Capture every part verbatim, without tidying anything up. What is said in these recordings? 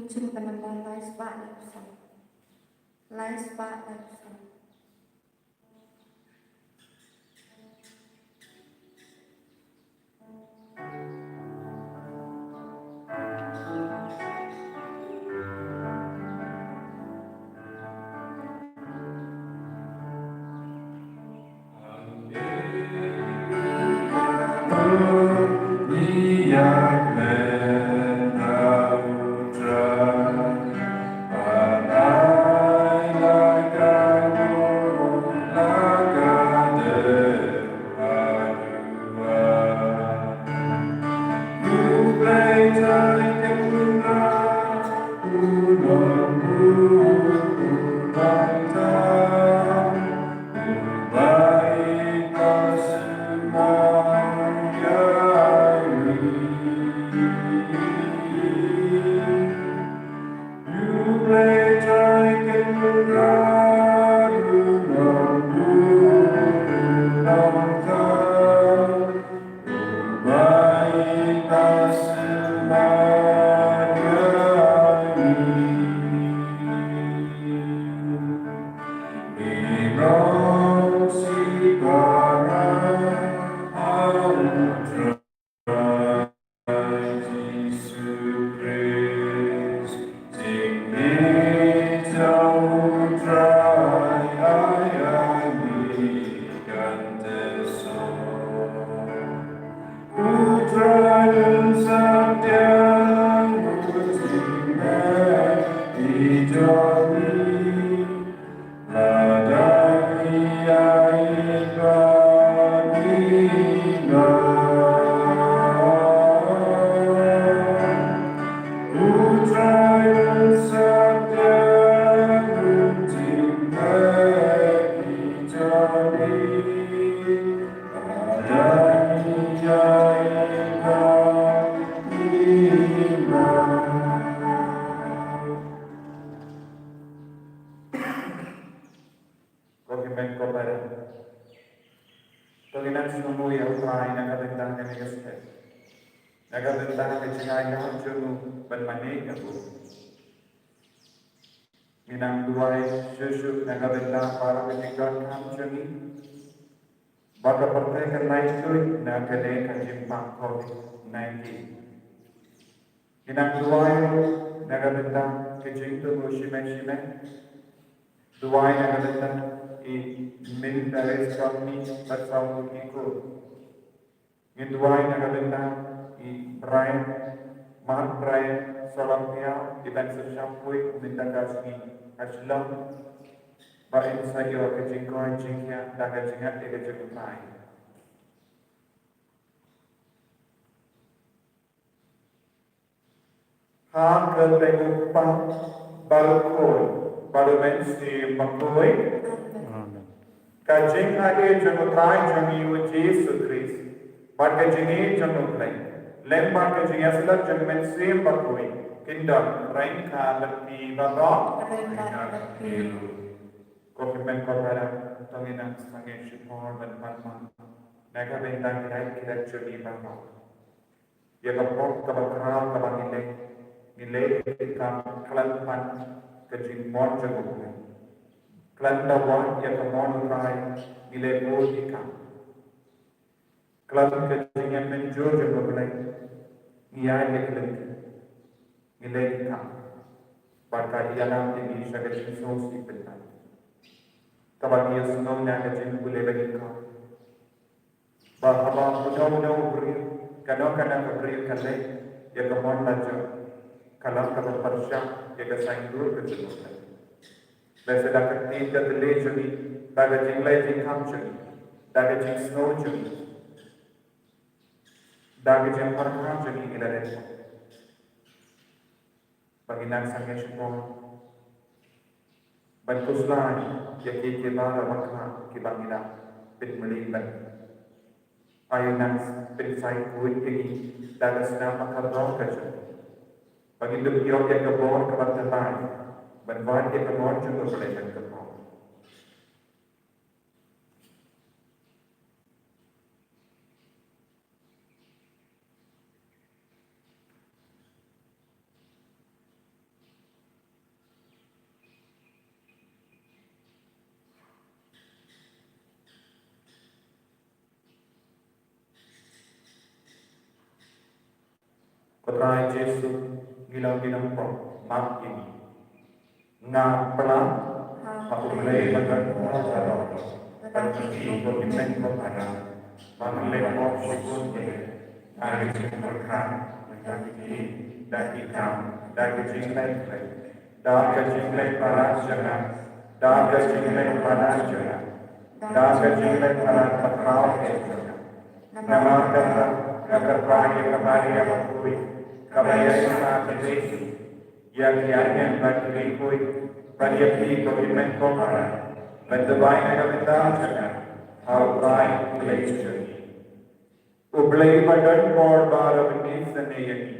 Jingpynbna lai spah lai phew saw. Lai spah lai phew saw. Ko hynmen ko para, to ngin nang sngewbha ïa U Trai na ka bynta kane ka step, na ka bynta ka jingaiñguh jong u ban mane ïa u. Ngin nang duwai shuh shuh na ka bynta baroh ka jingdonkam jong ngi, ba ka pyrthei kan lait tuid na kane ka jingpang covid nineteen. Ngin nang duwai na ka bynta ka jingthmu shimet shimet. Duwai na ka bynta i Min Teres Company bad Saw Ngut ki Kur. Ngin duwai na ka bynta i Brian, Mark Brian Solampiaw, i ban sa shah poi mynta ka sngi ha Shillong, ba in sa ïoh ka jingkoit jingkhiah da ka jingngeit ïa ka jong U Trai. Ha kyrteng U Kpa bad U Khun bad U Mynsiem Bakhuid. Amen. Ka jingaiei jong U Trai jong ngi U Jisu Khrist, bad ka jingïeit jong U Blei, lem bad ka jingïasyllok jong U Mynsiem Bakhuid, kin don ryngkat bad phi baroh. Ryngkat bad phi. Ko hynmen ko para, to ngin nang sangeh shipor ban pan ma na ka bynta ki dei ki dei jong ngi baroh. Ïa ka pop kaba khraw kaba ngi leh, ngi leh ïa ka kam khlem pan ka jingmon jong U Blei. Khlem da wad ïa ka mon U Trai, ngi leh bun ïa ka kam. Khlem ka jingïamynjur jong U Blei, ngi ïaid ïa ka lynti, ngi leh ïa ka kam. Bad ka ïalam ïa ngi sha ka jingsngewsih pynban. Kaba ngi ïohsngew na ka jingpule ba ngi ka Ba haba uno uno u briew, kano kano ka briew ka leh ïa ka mon la jong, ka long kaba pyrshah ïa ka saiñdur ka jong U Blei. Lehse da ka ktien ka kylli jong ngi, da ka jingleh jingkham jong ngi, da ka jingsngew jong ngi, da ka jingpyrkhat jong ngi, ngi la leh. Ba ngin nang sangeh shipor ban khuslai ïa ki, ki baroh bakla kiba ngi la pynmlien ban. Ai nang pynshai khuid ïa ngi da ka snam bakordor ka jong ngi. Ba ngin dup ïoh ïa ka bor kaba tyllai ban wad ïa ka mon jong U Blei ban kyrpad. Trai Jisu, ngi long ki nongpop, map ïa ngi. Nga pynlong ha U Blei ba don por baroh, ban pyni ïa u hynmen ba phareng ba ngi leh pop shibun ïa, da ka jingpyrkhat, da ka jingim, da ki kam, da ka jingleh, da ka jingleh palat jong nga, da ka jingleh palat jong nga, da ka jingleh palat ba khraw jong nga. Namar kata, nga kyrpad ïa ka Maria bakhuid, kaba ïaisah ïa ngi, ïa ki angel bad ki riew khuid, bad ïa phi ko hynmen ko para, ban duwai na ka bynta jong nga ha U Trai U Blei jong ngi. U Blei ba don por baroh un isynei ïa ngi,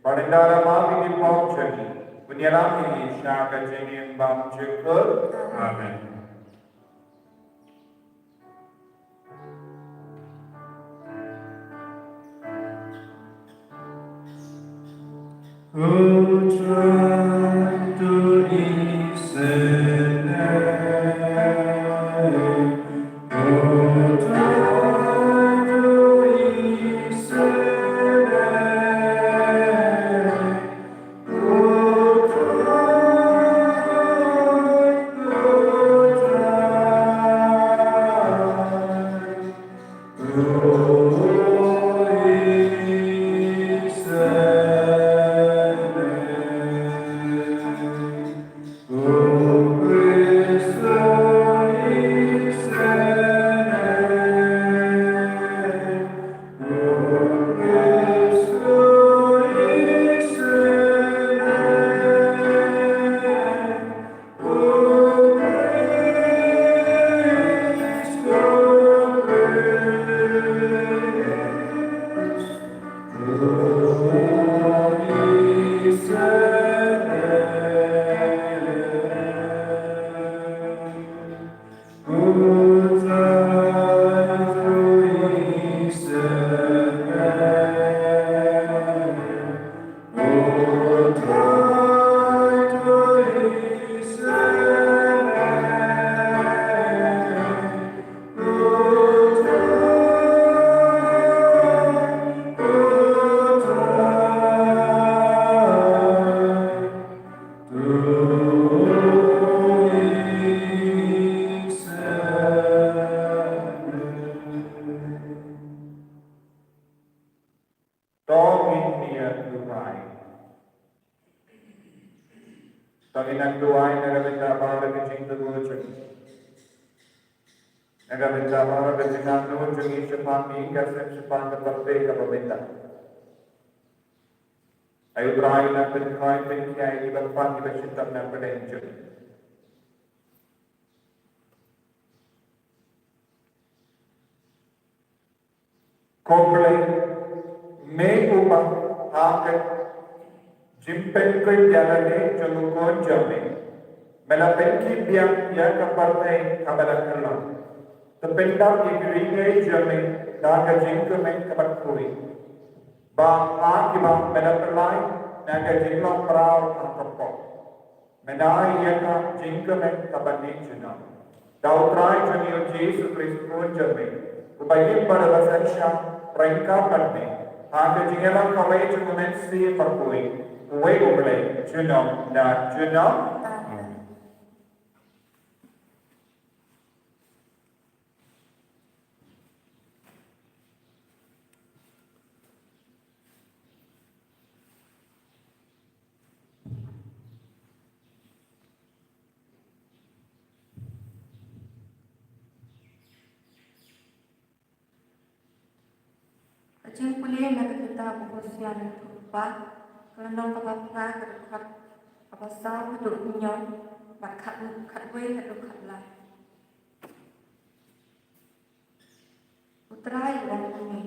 bad un da la map ïa ki pop jong ngi, un ïalam ïa ngi sha ka jingim bymjukut. Amen. To ngin ïa duwai. To ngin ïa duwai na ka bynta baroh ka jingthmu jong ngi. Na ka bynta baroh ka jingangnud jong ngi shaphang ka ïing ka sem, shaphang ka pyrthei kaba mynta. Ai U Trai, nang pynkhraw pynkhia ïa kiba pang, kiba shitom na pdeng jong ngi. Ko Blei, me uba ha ka jingpynkhuid ïa lade jong u Khun jong me, me la pynkit biang ïa ka pyrthei kaba la kyllon. To pyndap ïa ki ri ngi jong me da ka jingkmen kaba khuid. Ba ha kiba me la pynlait na ka jinglong mraw ha ka pop. Me nang ai ïa ka jingkmen kaba neh junom. Da U Trai jong ngi U Jisu Khrist U Khun jong me, uba im bad uba synshar ryngkat bad me, ha ka jingïalam kawei jong U Mynsiem Bakhuid, uwei U Blei, junom na junom. Amen. Ka jingpule na ka kitab u Hosea lynnong kaba phra, ka lynnong kaba phra, ka dkhot kaba saw haduh hynñiew, bad khat, khatwei haduh khatlai. U Trai u ong kumne: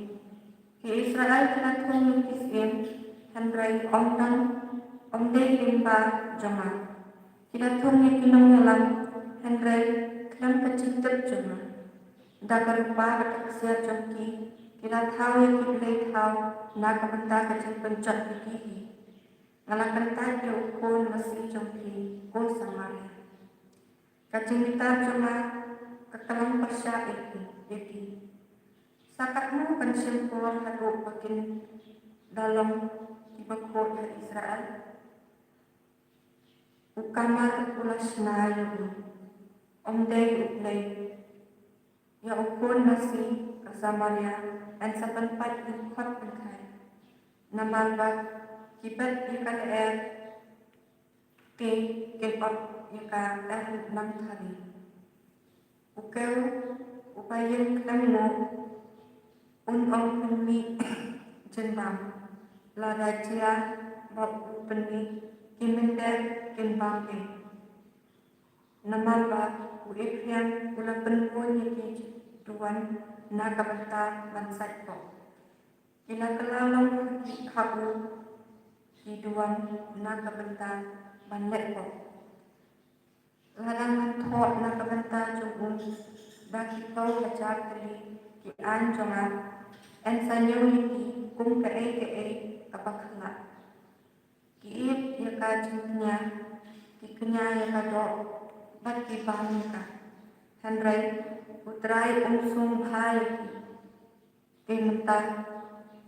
Ki Israel ki la thung ïa ki syiem, hynrei ym don, ym dei lyngba jong nga. Ki la thung ïa ki nongïalam, hynrei khlem ka jingtip jong nga. Da ka rupa bad ka ksiar jong ki, ki la thaw ïa ki blei thaw na ka bynta ka jingpynjot ïa ki hi. Nga la kyntait ïa u khun masi jong phi, ko Samaria. Ka jingbitar jong nga ka kyllon pyrshah ïa ki, ïa ki. Sa katno kan shim por haduh ba kin da long kiba khuid ha Israel. U kamar u la shna ïa u, ym dei U Blei. Ïa u khun masi ka Samaria yn sa pynpait lyngkhot lyngkhai. Namar ba ki bet ïa ka lyer, te kin ot ïa ka lyer nang thari. U kew uba ïeng khlem nguh un ym pynmih jingbam, lada jia ba u pynmih, ki mynder kin bam ei. Namar ba u Ephraim u la pynbun ïa ki duwan na ka bynta ban sait pop. Ki la kylla long ha u ki duwan na ka bynta ban leh pop. Lada ngan thoh na ka bynta jong u da ki phew hajar tylli ki aiñ jong nga, yn sa ñiew ïa ki kum kaei kaei kaba khyllaiñ. Ki ïeit ïa ka jingkñia, ki kñia ïa ka doh, bad ki bam ïa ka. Hynrei U Trai um sngewbha bha ïa ki. Te mynta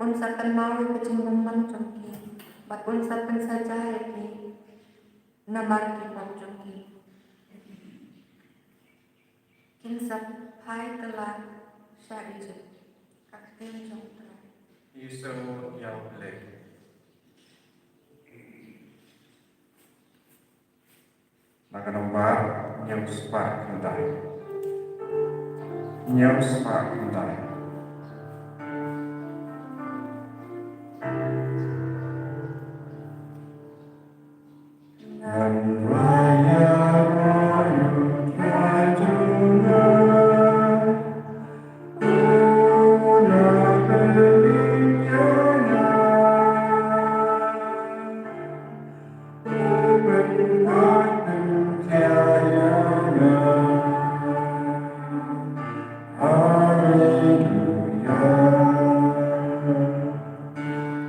un sa kynmaw ïa ka jingbymman jong ki, bad un sa pynsaja ïa ki namar ki pop jong ki. Kin sa phai kylla sha Ijipt. Ka ktien jong U Trai. Ïa u Blei. Na ka nombar hynñiew spah khyndai. Hynñiew spah khyndai. Ngan rwai ïaroh ïa U Trai jong nga, u la pynlong ïa nga. U pynkoit pynkhiah ïa nga. Haleluya.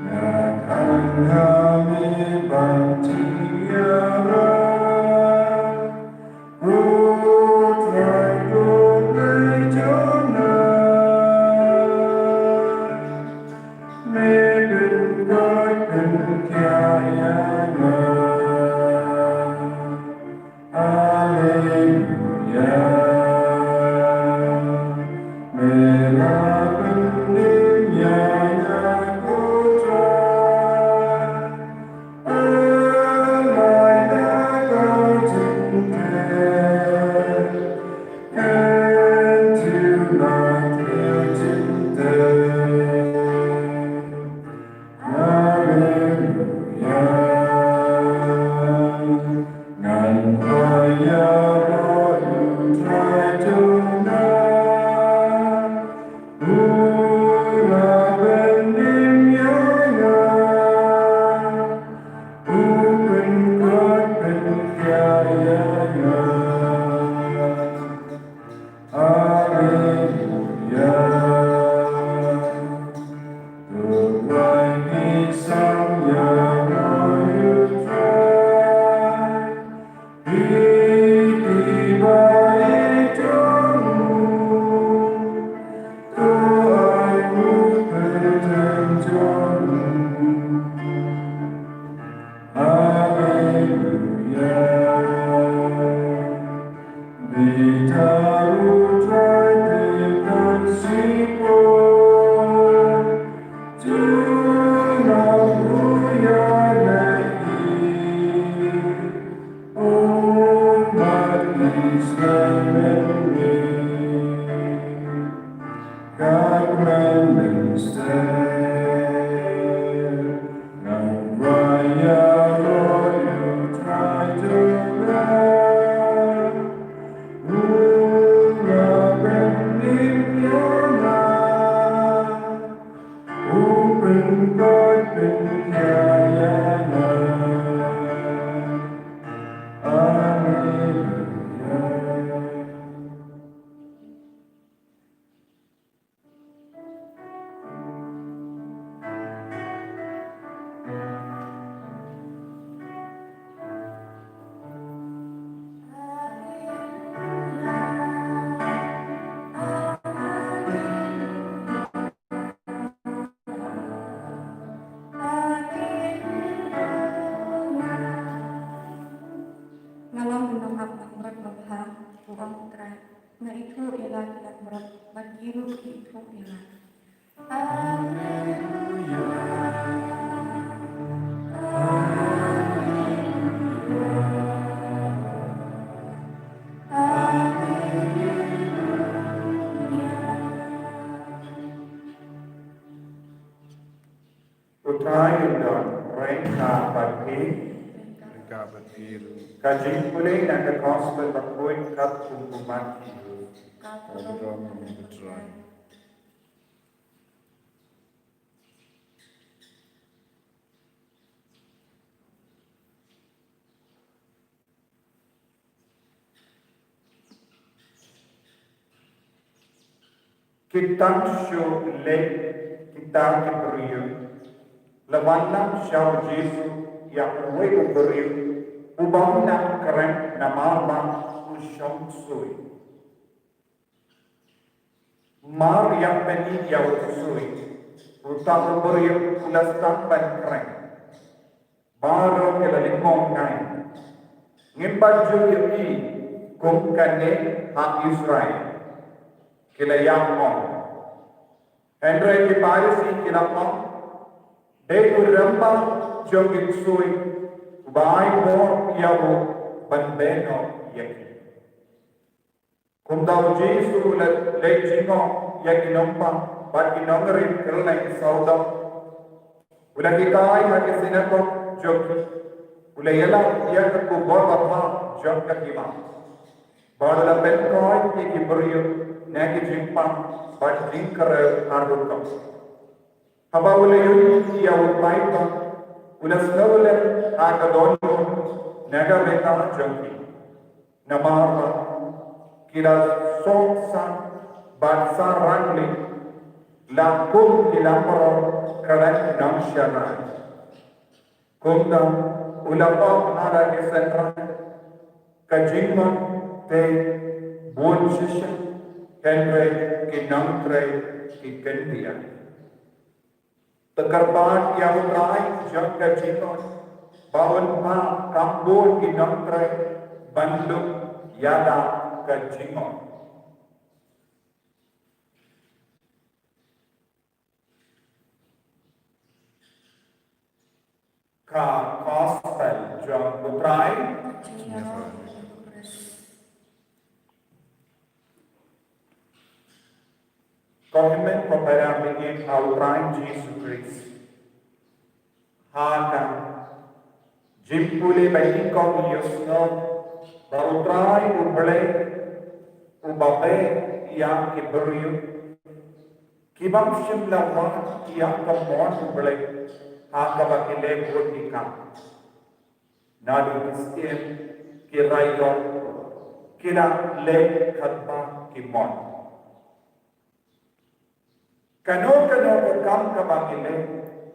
Nga khang ha me ban jingïarap. U Trai U Blei jong nga, me pynkoit pynkhiah ïa nga. Haleluya. Me la pyndim ïa nga, ko Trai. Halor da ka jingtep, kyntiw na ka jingtep. Haleluya. Ngan rwai ïaroh ïa U Trai jong nga. U la pyndim ïa nga. U pynkoit pynkhiah ïa nga. Haleluya. To wai ngi sam ïaroh ïa U Trai. Ïa kiba ïeit jong u. To ai u kyrteng jong u. Haleluya. Beitar U Trai te kan shipor. Junom ruh ïaleh ïa u. Ummat Israel mynmiet. Ka kmen mynstep. Ngan rwai ïaroh ïa U Trai jong nga. U la pyndim ïa nga. U pynkoit pynkhiah ïa nga. Haleluya. Haleluya. Haleluya. Haleluya. U Trai un don ryngkat bad phi. Ryngkat bad phi ruh. Ka jingpule na ka Gospel bakhuid katkum u Mathaios. Ka burom ïa me, Trai. Ki tang shu leit kita ki briew, la wanlam sha u Jisu ïa uwei u briew u bym nang kren namar ba u shong sui. Mar ïa pynïaid ïa u sui, uta u briew u la sdang ban kren. Baroh ki la lyngngoh ngai. Ngim pat ju ïohi kum kane ha Israel, ki la ïa ong. Hynrei ki Pharisi ki la ong, dei u rangbah jong ki sui uba ai bor ïa u ban beh noh ïa ki. Kumta u Jisu u la leit jngoh ïa ki nongpang bad ki nongrim kylleng sawdong. U la hikai ha ki synagog jong ki. U la ïalap ïa ka khubor babha jong ka hima. Bad u la pynkoit ïa ki briew na ki jingpang bad jingkyrpad haduh kaba Haba u la ïohi ïa u paidbah, u la sngew lem ha ka dohnud na ka bynta jong ki. Namar ba ki la sohsat bad sa rangli, la kum ki la pynroi khlem nang shaniah. Kumta u la ong ha la ki synran, ka jingmut te bun shisha, hynrei ki nongtrei ki kyndit. Te kyrpad ïa u Trai jong ka jingmut ba un phah kham bun ki nongtrei ban lum ïa la ka jingmut. Ka Gospel jong u Trai. Ko hynmen ko para bangeit ha u Trai Jisu Khrist. Ha ka jingpule ba nyngkong ngi ïohsngew ba u Trai u Blei uba beh ïa ki briew ki bym shym la wad ïa ka mon u Blei ha kaba ki leh bun ki kam. Naduh ki syiem, ki raiong, ki la leh katba ki mon. Kano kano ka kam kaba ngi leh,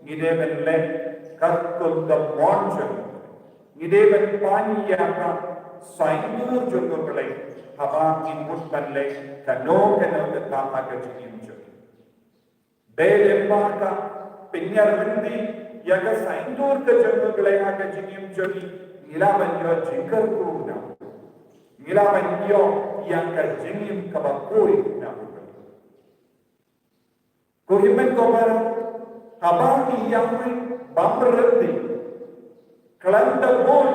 ngi dei ban leh katkum ka mon jong ngi. Ngi dei ban pan ïa ka saiñdur jong u Blei haba ngi mut ban leh kano kano ka kam ha ka jingim jong ngi. Dei lyngba ka pynïar lynti ïa ka saiñdur ka jong u Blei ha ka jingim jong ngi, ngi lah ban ïoh jingkyrkhu na u. Ngi lah ban ïoh ïa ka jingim kaba khuid na u Blei. Ko hynmen ko para, haba ngi ïa bam lynti, khlem da bud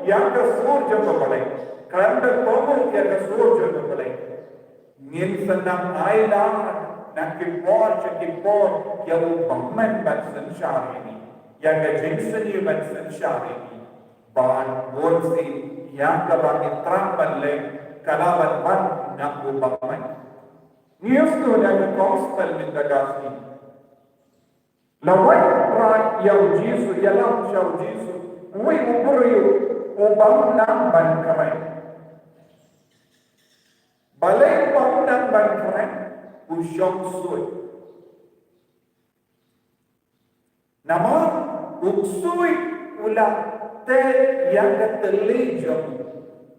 ïa ka sur jong u Blei, khlem da kohnguh ïa ka sur jong u Blei, ngin sa nang ailad na ki por sha ki por ïa u bymman ban synshar ïa ngi, ïa ka jingsniew ban synshar ïa ngi. Bad bun sien ïa kaba ngi thrang ban leh ka lah ban wan na u bymman. Ngi ïohsngew na ka Gospel mynta ka sngi. La wanrah ïa u Jisu, ïalam sha u Jisu, uwei u briew u bym nang ban kren. Balei u bym nang ban kren? U shong sui. Namar u sui u la teh ïa ka thylli jong u.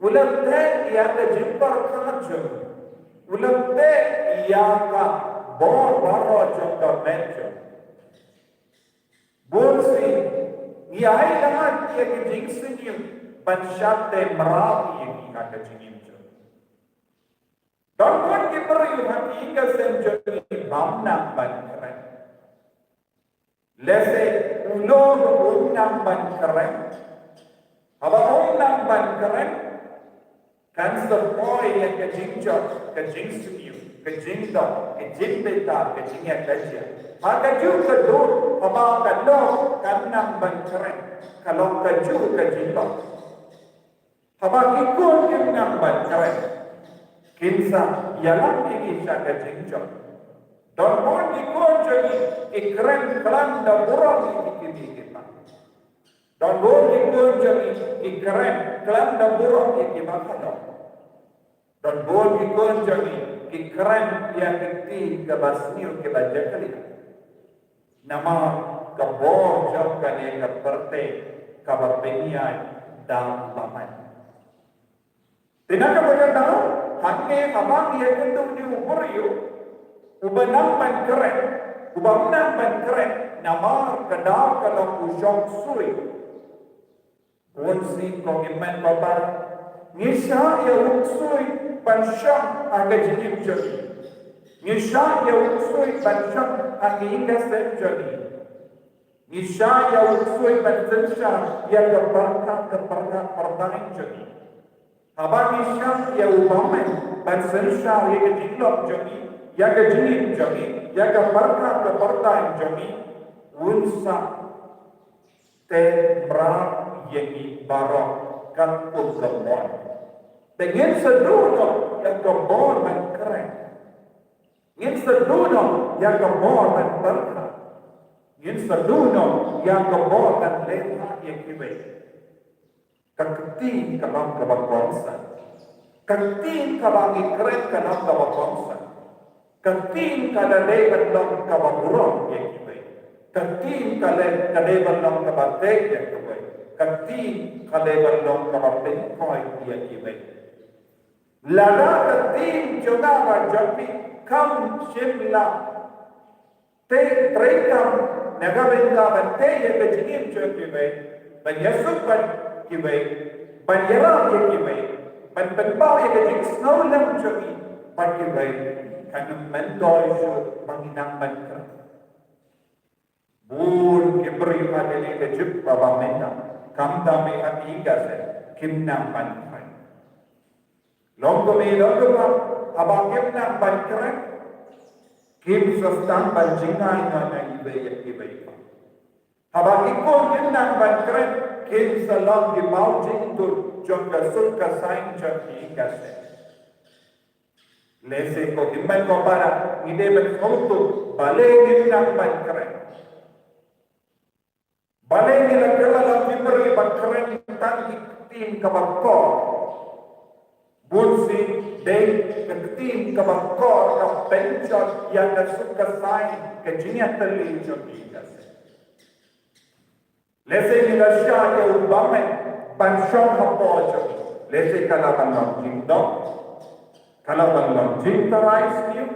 U la teh ïa ka jingpyrkhat jong u. U la teh ïa ka bor baroh jong ka met jong u. Bun sien ngi ailad ïa ka jingsniew ban shah teh mrad ïa ngi ha ka jingim jong ngi. Don bun ki briew ha ki ïing ki sem jong nang ban kren. Lehse u lor um nang ban kren. Haba um nang ban kren, kan sa poi ïa ka jingjop, ka jingsniew, ka jingdom, ka jingbitar, ka jingïakajia. Ha kajuh ka dur, haba ka lor kam nang ban kren, ka long kajuh ka jinglong. Haba ki khun kim nang ban kren, kin sa ïalam ïa ngi sha ka jingjop. Don bun ki khun jong ngi ki kren khlem da burom ïa ki kmie ki kpa. Don bun ki khun jong ngi ki kren khlem da burom ïa ki ba khlong. Don bun ki khun jong ngi ki kren ïa ki ktien kaba sniew kiba jakhlia. Namar ka bor jong kane ka pyrthei kaba pynïaid da u bymman. Te na kaba khatduh, hangne haba ngi ïakynduh ïa u briew uba nang ban kren, uba nang ban kren, namar ka daw ka long u shong sui. Bun sien ko hynmen ko para, ngi shah ïa u sui ban shong ha ka jingim jong ngi. Ngi shah ïa u sui ban shong ha ka ïing ka sem jong ngi. Ngi shah ïa u sui ban synshar ïa ka pyrkhat ka pyrkhat pyrthei jong ngi. Haba ngi shah ïa u bymman ban synshar ïa ka jinglong jong ngi, ïa ka jingim jong ngi, ïa ka pyrkhat ka pyrthei jong ngi, un sa teh mrad ïa ngi baroh katkum ka mon. Te ngin sa duh noh ïa ka bor ban kren. Ngin sa duh noh ïa ka bor ban pyrkhat. Ngin sa duh noh ïa ka bor ban leh ïa kiwei. Ka ktien ka long kaba kongsan. Ka ktien kaba ngi kren ka long kaba kongsan. Ka ktien ka la dei ban long kaba burom ïa kiwei. Ka ktien ka la, ka dei ban long kaba teh ïa kiwei. Ka ktien ka dei ban long kaba pynkhoi ïa kiwei. Lada ka ktien jong nga bad jong phi kam shym la tei treikam na ka bynta ban teh ïa ka jingim jong kiwei, ban ïasuk bad kiwei, ban ïarap ïa kiwei, ban pynpaw ïa ka jingsngewlem jong ngi bad kiwei, kan ym myntoi shuh ba ngi nang ban kren. Bun ki briew ha kane ka juk ba mynta, khamtam ha ka ïing ka sem, kim nang ban kren. Long kumne long kumba, haba kim nang ban kren, kim sa sdang ban jngai noh na iwei ïa iwei pat. Haba ki khun kim nang ban kren, kim sa long ki mawjingduh jong ka suk ka saiñ jong ka ïing ka sem. Lehse ko hynmen ko para, ngi dei ban sngewthuh balei ngim nang ban kren. Balei ngi la kylla long ki briew ba kren tang ki ktien kaba kor. Bun sien dei ka ktien kaba kor ka pynjot ïa ka suk ka saiñ, ka jingïatylli jong ngi ka sem. Lehse ngi la shah ïa u bymman ban shong hapoh jong ngi. Lehse ka la ban long jingdom, ka la ban long jingtharai sniew,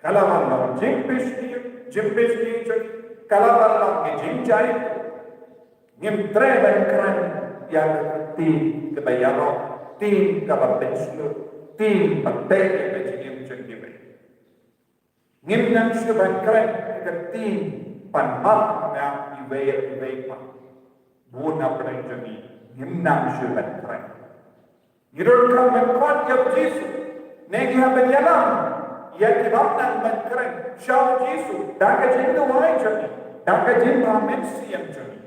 ka la ban long jingbishni, jingbishni jong ngi, ka la ban long ki jingjia. Ngim treh ban kren ïa ka ktien kaba ïarap, ktien kaba pynshlur, ktien ba teh ïa ka jingim jong kiwei. Ngim nang shuh ban kren ka ktien ban map na iwei ïa iwei pat. Bun na pdeng jong ngi ngim nang shuh ban kren. Ngi donkam ban khot ïa u Jisu. Ne ngi hap ban ïalam ïa ki bym nang ban kren sha u Jisu da ka jingduwai jong ngi, da ka jingbha mynsiem jong ngi.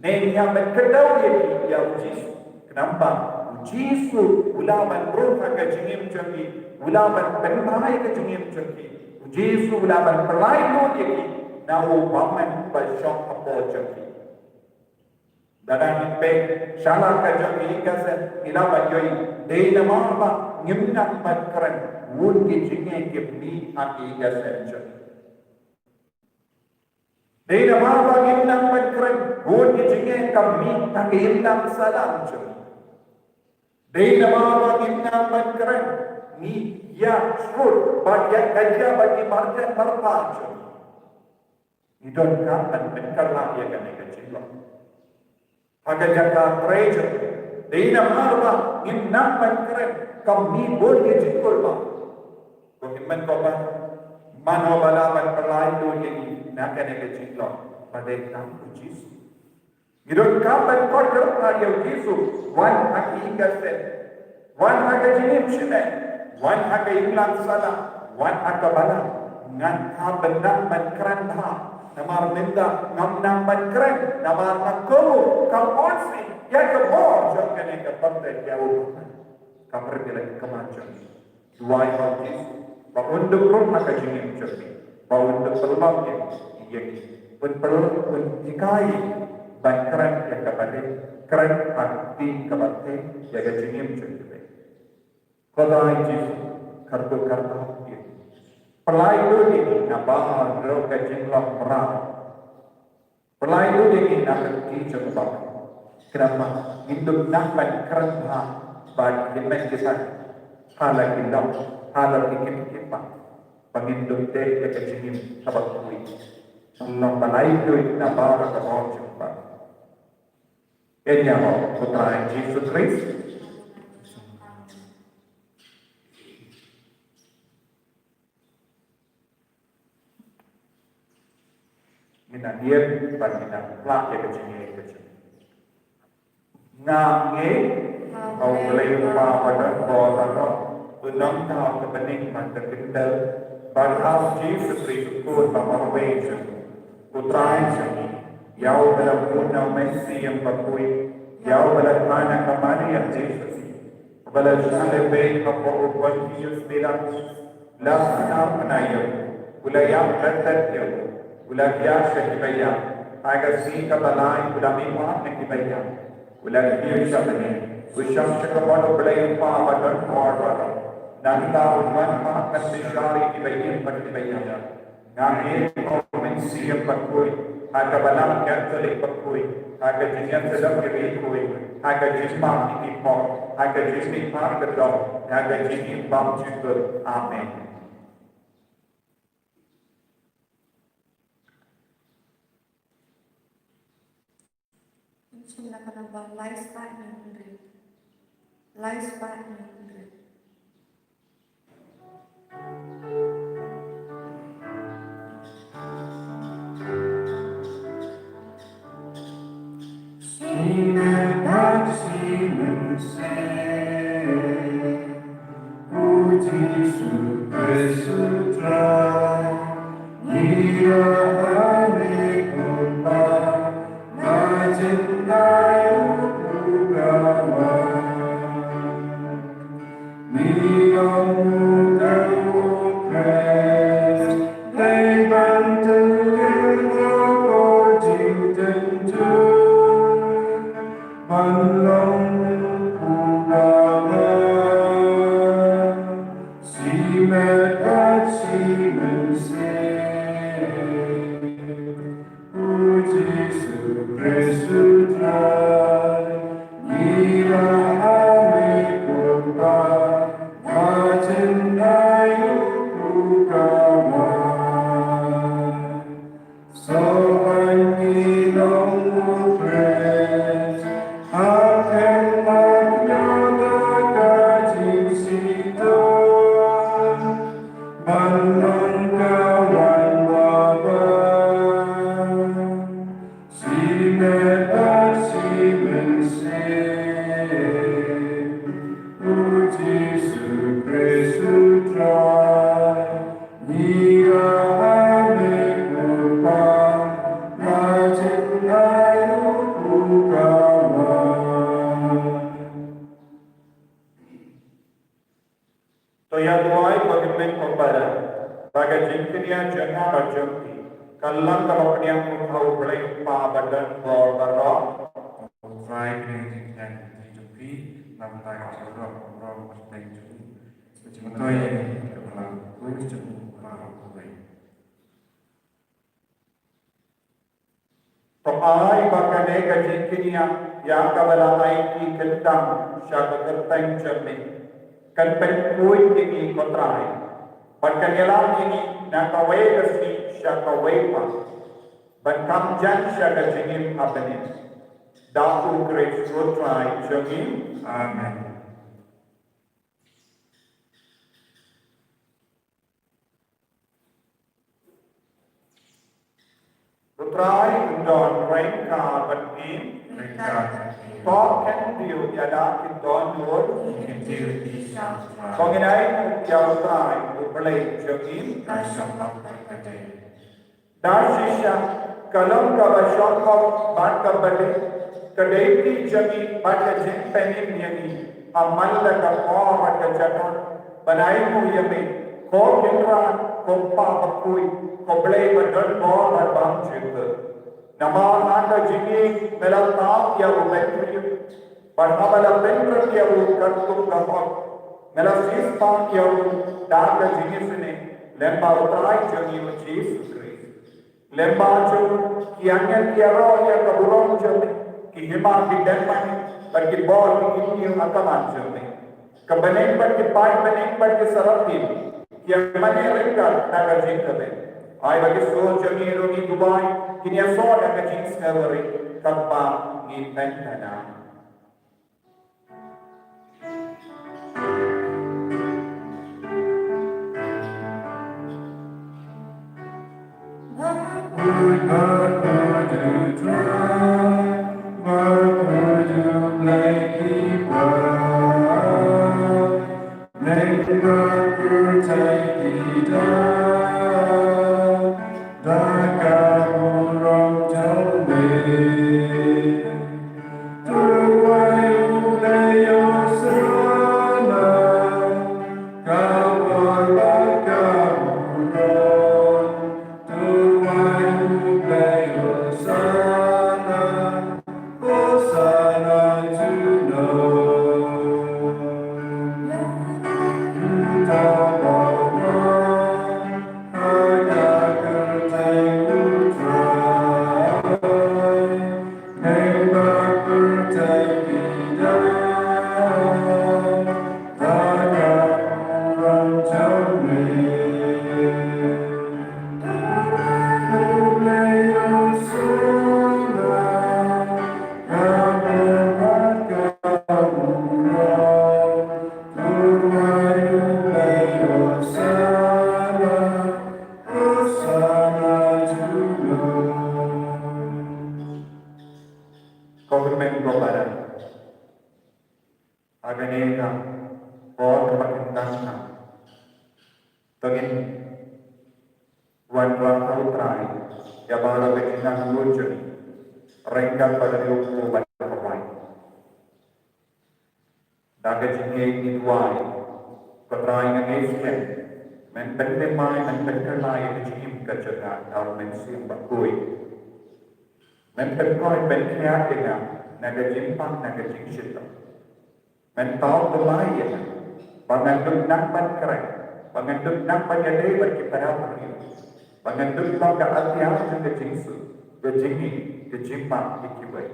Ne ngi hap ban kdew ïa ki ïa u Jisu. Khnang ba u Jisu u lah ban rung ha ka jingim jong ki, u lah ban pynbha ïa ka jingim jong ki. U Jisu u lah ban pynlait lut ïa ki na u bymman ba shong hapoh jong ki. Lada ngi peit sha la ka jong ki ïing ka sem, ngi lah ban ïohi dei namar ba ngim nang ban kren, bun ki jingeh ki mih ha ki ïing ka sem jong ki. Dei namar ba ngim nang ban kren, bun ki jingeh ka mih ha ka imlang sahlang jong ngi. Dei namar ba ngim nang ban kren, ngi ïa shrut bad ïa kajia bad ki marjan marpa jong ngi. Ngi donkam ban pynkylla ïa kane ka jinglong. Ha ka jaka trei jong ngi, dei namar ba ngim nang ban kren, ka mih bun ki jingkulmar. Ko hynmen ko para, mano ba lah ban na kane ka jinglong ba dei kam u Jisu. Ngi donkam ban kordor ha ïa u Jisu, wan ha ki ïing ka sem, wan ha ka jingim shimet, wan ha ka imlang sala, wan ha ka balang. Ngan hap ban nang ban kren bha, namar mynta ngam nang ban kren, namar nga kohnguh kam onsih ïa ka bor jong kane ka pyrthei ïa u Balang. Ka pyrthei la ka man jong ngi. Duwai ha u Jisu ba un dup ruh ha ka jingim jong ngi, ba un dup pynlong ïa ngi, ïa ngi, un pynlong, un hikai ïa ngi ban kren ïa kaba dei, kren ha ka kti kaba dei ïa ka jingim jong ngi. Ko Trai Jisu, kyrkhu kyrdoh ïa ngi. Pynlait lut ïa ngi na baroh ka jinglong mrad. Pynlait lut ïa ngi na ka kti jong u Balang. Khnang ba ngin dup nang ban kren bha bad ki kmie ki kpa ha la ki lok, ha la ki kmie ki kpa, ba ngin dup dei ïa ka jingim kaba khuid. Nang pynlait lut na baroh ka bor jong u Balang. Ïa ngi mo, ko Trai Jisu Khrist. Ngin ïa ïeng bad ngin ïa pynlait ïa ka jingïeit ka jong ngi. Nga ngeit ha U Blei U Kpa uba don bor baroh, u nongthaw, u bneng bad u kynthoh, bad ha U Jisu Khrist u Khun ba marwei jong ngi, u Trai jong ngi, ïa uba la bud na U Mynsiem Bakhuid, ïa uba la thait na ka Maria Theisotti, uba la shah lehbeiñ hapoh u Pontius Pilatus, la sahnarphna ïa u, u la ïap ryntad ïa u, u la thiah sha kiba ïap, ha ka sngi kaba lai u la mihpat na kiba ïap, u la kiew sha bneng, u shong sha ka mon U Blei U Kpa ba don bor baroh. Nangta un wan pat ban bishar ïa kiba ïeit bad kiba ïap. Nga ngeit ha U Mynsiem Bakhuid, ha ka Balang Katholik bakhuid, ha ka jingïasyllok ïa ki riewkhuid, ha ka jingmap ïa ki pop, ha ka jingmihpat ka doh, ha ka jingim bymjukut. Amen. Shim na ka namba lai spah hynriew. Lai spah hynriew. Shi met bad shi mynsiem, U Jisu Khrist U Trai, ngi ïa ha me kumba, na jingdai U Trai. Ngi ong U Trai U Khrist, dei ban tylli ïa ka jingtynjuh, ban long U Trai. Shi met bad shi mynsiem, U Jisu Khrist U Trai, ngi ïa ha me kumba, na jingdai U Trai. Sngewbha ngin ong U Khrist, ha khmat ïa ka jingshitom, ban long ka wan ba bha. Shi met bad shi mynsiem, U Jisu Khrist U Trai, ngi ïa ha me kumba, na jingdai U Trai. To ïa duwai ba kin mih kumba la, ba ka jingkñia jong nga bad jong phi kan long kaba pdiang ha U Blei U Kpa ba don bor baroh. Ko Trai, kñia jingkñia jong phi, namar ka jingïaroh baroh ka jingkñia jong phi. Ka jingmyntoi ïa ngi ka la khuid jong U Kpa baroh kawei. To ai ba kane ka jingkñia ïa kaba la ai ki kyntang sha ka kyrteng jong me kan pynkhuid ïa ngi, ko Trai, bad kan ïalam ïa ngi na kawei ka sngi sha kawei pat, ban kam jan sha ka jingim ha bneng. Da U Khrist U Trai jong ngi. Amen. U Trai un don ryngkat bad phi. Ryngkat bad phi. To khyndiat ïa la ki dohnud. Khyndiat ïa ki shyntur. To ngin ai nguh ïa U Trai U Blei jong ngi. Ka shong bad ka dei. Da shisha ka long kaba shong bad kaba dei, ka dei ki jong ngi bad ka jingpynim ïa ngi. Amai la ka por bad ka jaka ban ai nguh ïa me, ko Kynrad, ko Kpa bakhuid, ko Blei ba don bor bad bymjukut. Namar ha ka jingïeit me la tap ïa u bynriew, bad haba la pynrem ïa u katkum ka hok, me la siewspah ïa u da ka jingisynei lyngba U Trai jong ngi U Jisu Khrist. Lyngba jong u ki angel ki ïaroh ïa ka burom jong me, ki hima ki tymmen bad ki bor ki kynñiew ha khmat jong me. Ka bneng bad ki paidbneng bad ki serafim ki ïa mane ryngkat na ka jingkmen. Ai ba ki sur jong ngi ruh ngin duwai, kin ïasoh da ka jingsngewrit, katba ngi pynthikna. Ka kyrmen ko para. Ha kane ka por kaba kyntang, to ngin wanrah ha U Trai ïa baroh ka jingnang jong ngi, ryngkat bad u riew u bad ka wai. Da ka jingïeit ngi duwai, ko Trai, nga ngeit skhem men pynthymmai, men pynkylla ïa ka jingim ka jong nga da U Mynsiem Bakhuid. Men pynkoit, pynkhiah ïa nga na ka jingpang, na ka jingshitom. Men thaw tyllai ïa nga ba ngan lut nang ban kren, ba ngan lut nang ban ïadei bad ki para briew, ba ngan lut long ka atiar jong ka jingsuk, ka jingngeit, ka jingmap ïa kiwei.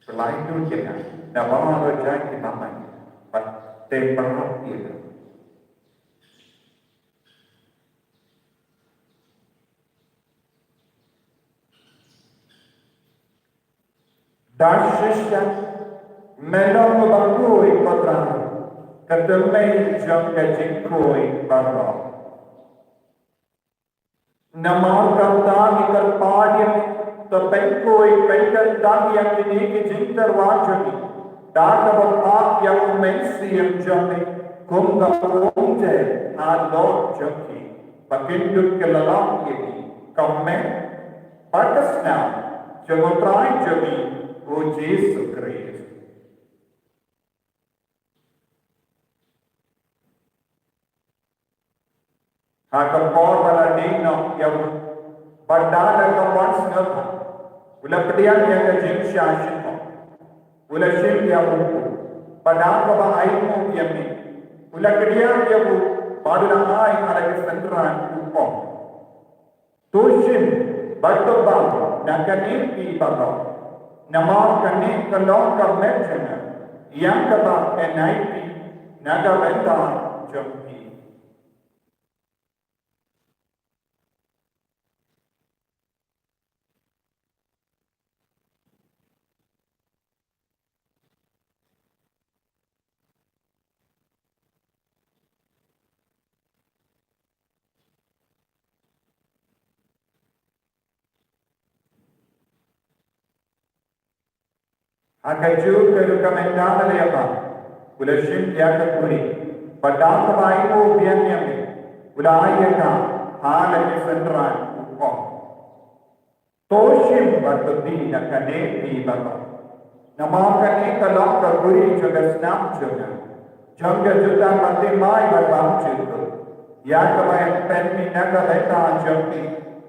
Tyllai lut ïa nga na baroh jait ki bymman, bad tip baroh ïa nga. Da shisha me long uba khuid, ko Trai, ka tymmen jong ka jingkhuid baroh. Namar kata ngi kyrpad ïa me, to pynkhuid pynkyntang ïa kine ki jingtyrwa jong ngi da kaba phah ïa U Mynsiem jong me kum ka umjai halor jong ki, ba kin dup kylla ïa ngi, kumne bad ka snam jong U Trai jong ngi U Jisu Khrist. Ha ka por ba la die noh ïa u, bad da la ka wan sngewbha, u la pdiang ïa ka jingshah shitom, u la shim ïa u, bad da kaba ainguh ïa me, u la kdiah ïa u, bad u la ai ha la ki synran, u ong: To shim bad to bam na kane phi baroh, namar kane ka long ka met jong nga, ïa kaba yn ai phi na ka bynta jong phi. Ha kajuh ka rukom mynta la ïa ka, u la shim ïa ka kuri, bad da kaba ai u biang ïa me, u la ai ïa ka ha la ki synran, u ong: To shim bad to die na kane phi baroh. Namar kane ka long ka kuri jong ka snam jong nga, jong ka jutang bathymmai bad bymjukut, ïa kaba yn pynmih na ka bynta jong phi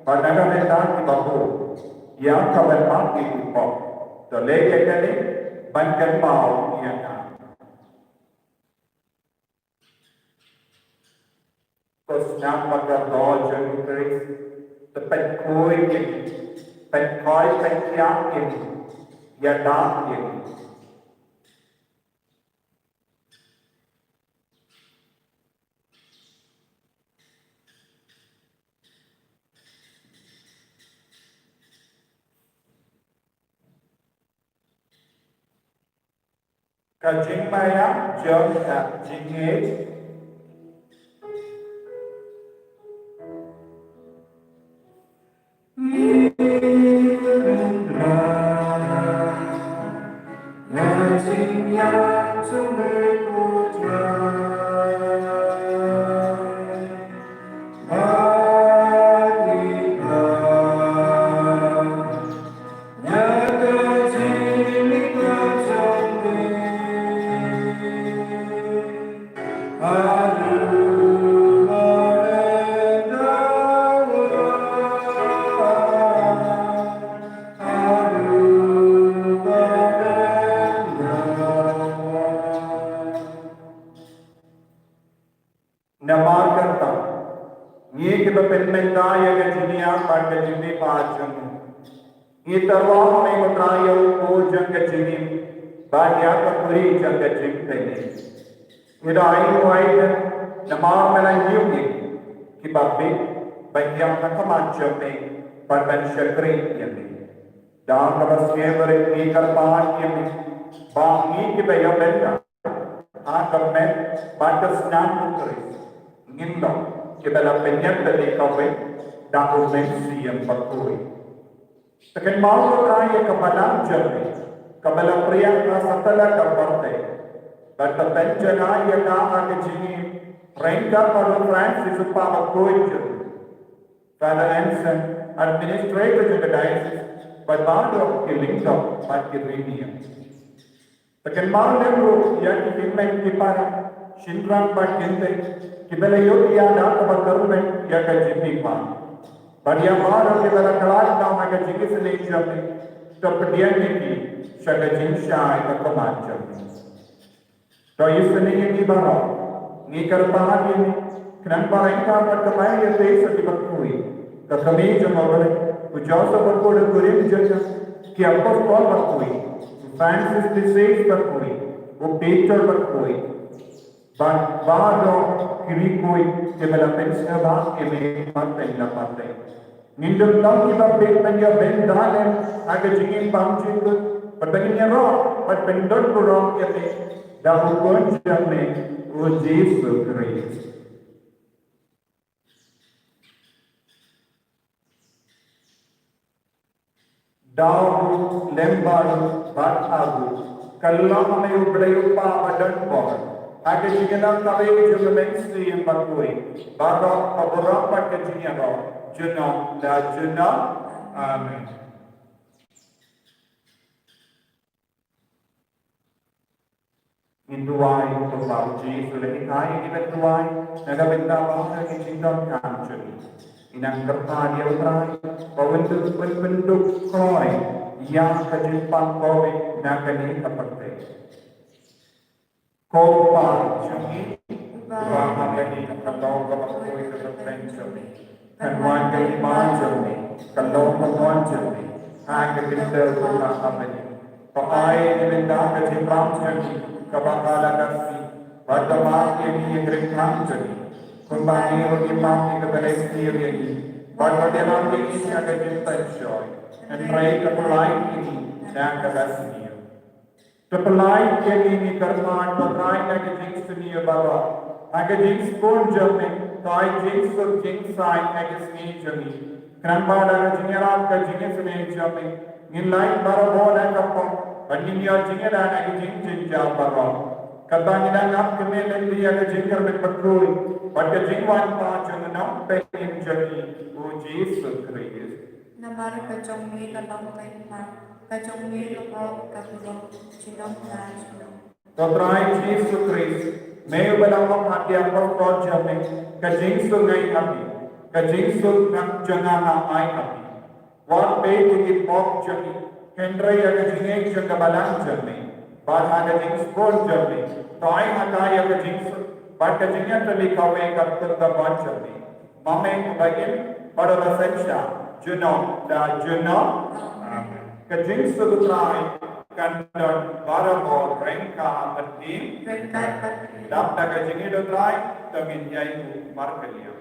bad na ka bynta kiba bun, ïa kaban mad ïa u pop. To leh ïa kane ban kynmaw ïa nga. Ko snam ba kordor jong u Khrist, to pynkhuid ïa ngi, pynkhuid pynkhiah ïa ngi, ïada ïa ngi. Ka jingmaïa jong ka jingngeit. Namar kata, ngi kiba pynmynta ïa ka jingïap bad ka jingmihpat jong u, ngi tyrwa ha me ko Trai ïa u kpu jong ka jingim bad ïa ka kuri jong ka jingpynim. Ngi da ai u ai da namar me la ïoh ïa ngi kiba bit ban ïap ha khmat jong me bad ban shakri ïa me. Da kaba sngewbha ngi kyrpad ïa me ba ngi kiba ïoh bynta ha ka met bad ka snam u Khrist, ngin long kiba la pynïap da kawei da u Mynsiem Bakhuid. Te kynmaw ko Trai ïa ka balang jong me kaba la priang ha satlak ka pyrthei, bad to pynjngai ïa ka ha ka jingim ryngkat bad u Francis u kpa bakhuid jong me, Father Anson, administrator jong ka diocese, bad baroh ki lyngdoh bad ki riewniam. Te kynmaw lem ruh ïa ki hynmen ki para, shynrang bad kynthei kiba la ïoh ïa da kaba kyrmen ïa ka jingmihpat, bad ïa baroh kiba la khlad noh ha ka jingisynei jong me, to pdiang ïa ki sha ka jingshai ka khmat jong me. To ïohsngew ïa ngi baroh, ngi kyrpad ïa me, khnang ba ryngkat bad ka Maria Thresia kiba khuid, ka kmie jong U Blei, u Joseph bakhuid, u kurim jong ka, ki apostol bakhuid, u Francis de Sales bakhuid, u Peter bakhuid, bad baroh ki riewkhuid kiba la pynsngewbha ïa me pateng la pateng, ngin ym long kiba bit ban ïa bynta lem ha ka jingim bymjukut, bad ba ngin ïaroh bad pyndon burom ïa me da u Khun jong me, u Jisu Khrist. Da u lem baroh bad ha u, ka long ha me U Blei U Kpa badonbor, ha ka jingïalam kaba ïeit jong U Mynsiem Bakhuid, baroh ka burom bad ka jingïaroh junom la junom. Amen. Ngin duwai, to ba u Jisu u la hikai ïa ngi ban duwai na ka bynta baroh ki jingdonkam jong ngi. Ngin nang kyrpad ïa u Trai ba un pyn, pyn, pynduh kloi ïa ka jingpang Covid na kane ka pyrthei. Ko Kpa jong ngi uba ha bneng, ka long kaba khuid ka kyrteng jong me. Kan wan ka hima jong me, ka long ka mon jong me, ha ka khyndew jong me ha bneng. To ai ïa ngi mynta ka jingbam jong ngi kaba ha la ka sngi, bad to map ïa ngi ïa ka jingkyrmen jong ngi, kumba ngi ruh ngi map ïa kiba leh sniew ïa ngi, bad to ïalam ïa ngi sha ka jingpynshoi, hynrei to pyllait ïa ngi na kaba sniew. To pyllait ïa ngi, ngi kyrpad ko Trai, na ka jingsniew baroh, ha ka jingsbun jong me, to ai jingsuk jingsaiñ ha ka sngi jong ngi, khnang ba da ka jingïarap ka jingisynei jong me, ngin lait barabor ha ka pop, ban ngin ïoh jingïada na ki jingjynjar baroh. Katba ngi dang ap kmie lynti ïa ka jingkyrmen bakhuid bad ka jingwan pat jong u Nongpynim jong ngi, u Jisu Khrist. Namar ka jong me ka long ka hima, ka jong me ruh ka burom junom la junom. Ko Trai Jisu Khrist, me uba la ong ha ki apostol jong me, ka jingsuk nga ai ha phi, ka jingsuk jong nga nga ai ha phi. Wat peit ïa ki pop jong ngi, hynrei ïa ka jingngeit jong ka balang jong me, bad ha ka jingsbun jong me, to ai ha ka ïa ka jingsuk bad ka jingïatylli kawei katkum ka mon jong me. Ma me uba im bad uba synshar junom la junom. Amen. Ka jingsuk u Trai kan don barabor ryngkat bad phi. Ryngkat bad phi. Dap da ka jingïeit u Trai to ngin ïai markylliang.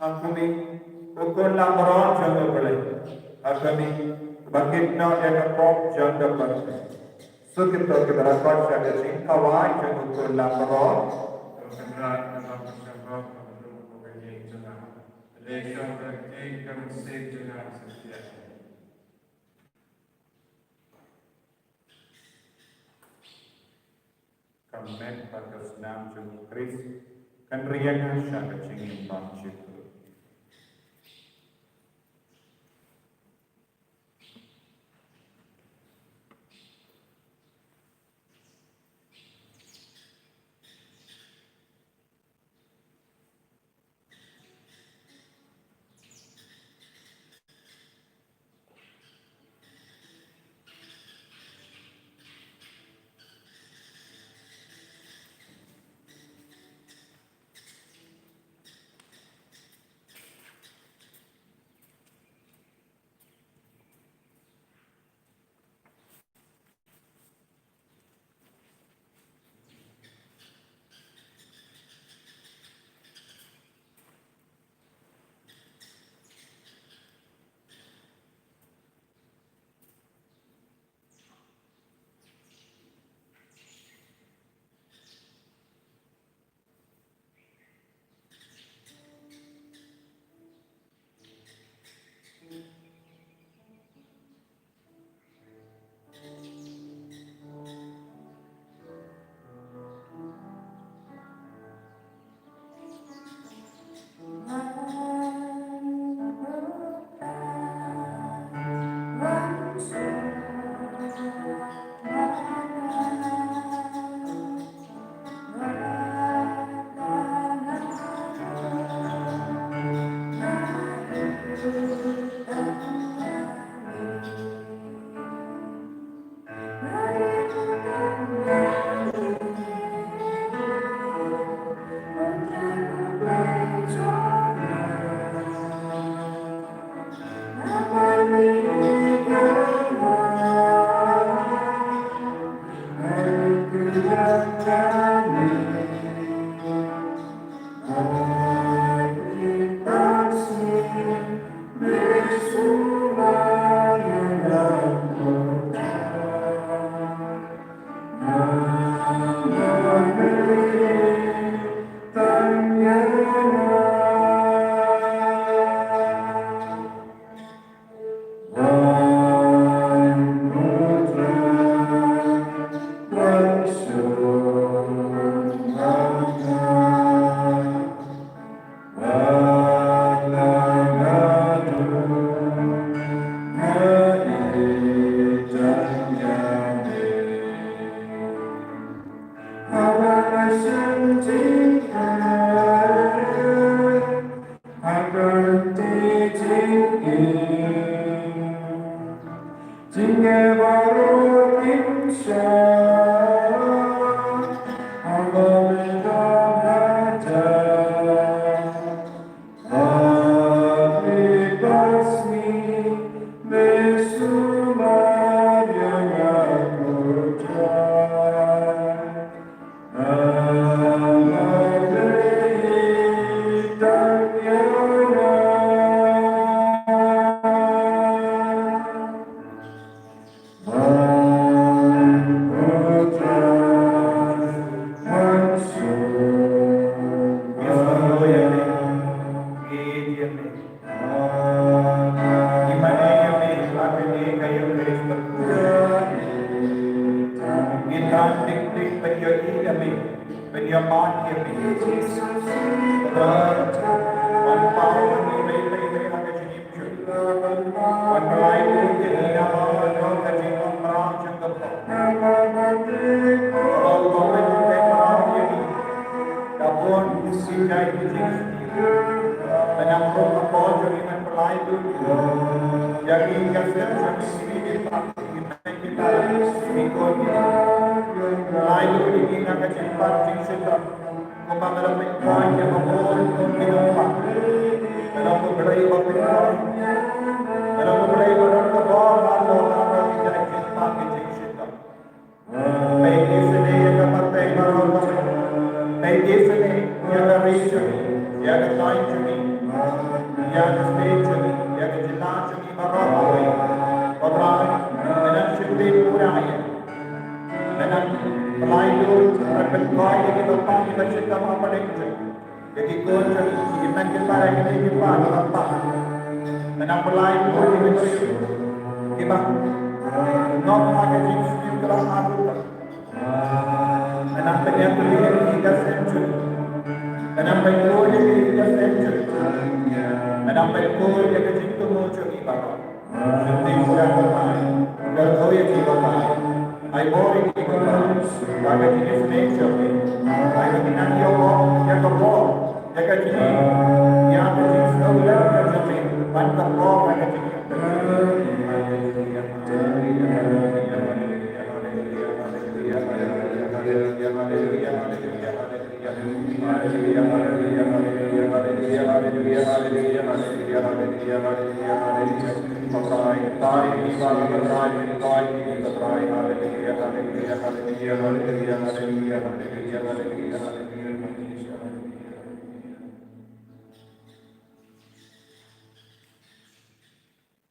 Ha khmih, u Khun Lamrot jong U Blei. Ha khmih, ba kit noh ïa ka pop jong ka pyrthei. Suk ïa ki baroh sha ka jingkhawai jong u Khun Lamrot. Ka met bad ka snam jong u Khrist kan riang sha ka jingim bad jingim.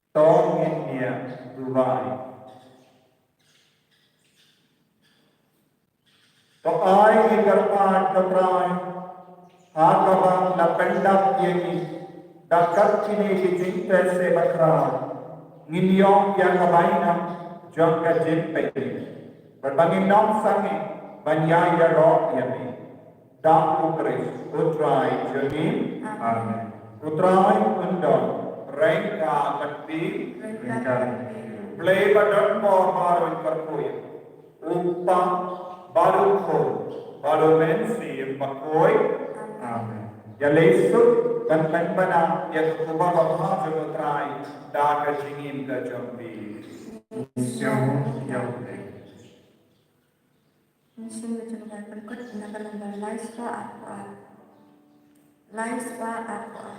To ngin ïa duwai. To ai ngi kyrpad, ko Trai, ha kaba la pyndap ïa ngi da kat kine ki jingtest bakhraw, ngin ïoh ïa ka bainong jong ka jingpeit, bad ba ngin ym sangeh ban ïa ïaroh ïa me. Da U Khrist U Trai jong ngi. Amen. U Trai un don ryngkat bad phi. Ryngkat bad phi. Blei ba don bor baroh un kyrkhu ïa u, U Kpa bad U Khun bad U Mynsiem Bakhuid. Amen. Ïaleh suk ban pynbna ïa ka kubar babha jong U Trai da ka jingim ka jong phi. Sngewbha ïa U Blei. Mynsiem ka jong U Blei, pynkut na ka lynnong lai spah arphew ar. Lai spah arphew ar.